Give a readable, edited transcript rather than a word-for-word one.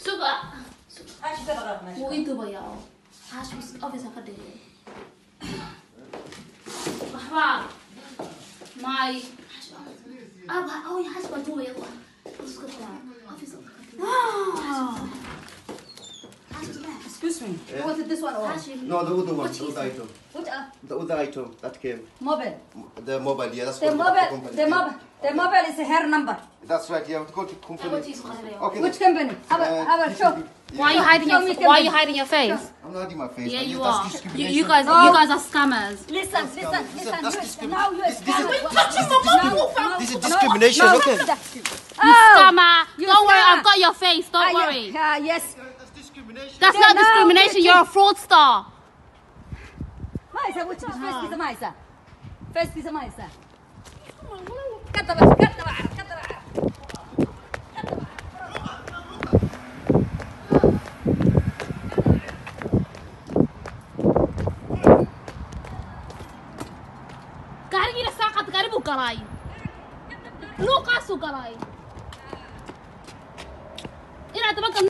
Suga. Wuu ii dubayaa oo xaashi office ka dhigay. Waxbaa my aba oh xaashi baa duubaya iska duubaya office ka dhigay. Excuse me. Was it this one or? No, the other one, the other item. Which The other item that came. Mobile? The mobile, yeah, that's The what mobile, the company. the mobile, the mobile is her number. That's right, yeah, go to company. Okay. Which company? Have a show. Why are you hiding Show your me Why are you company. hiding your face? I'm not hiding my face. Yeah, but you that's are. You, discrimination. you guys, you guys are scammers. Listen, listen, listen. That's You, discrimin- now you are this is- scammer. This is discrimination, okay? You scammer. You Don't worry, scammer. I've got your face. Don't worry. Yeah, yes. That's discrimination. That's Yeah, not no, discrimination. you- You're a fraudster. Ma haysa wejigiisa, facekiisa ma haysa. Facekiisa ma haysa. Ka daba, ka daba carab, ka daba carab. Ka daba carab. Gaarigiina saaqad gaari buu galay. Luuqaasuu galay. Inaad daba galno.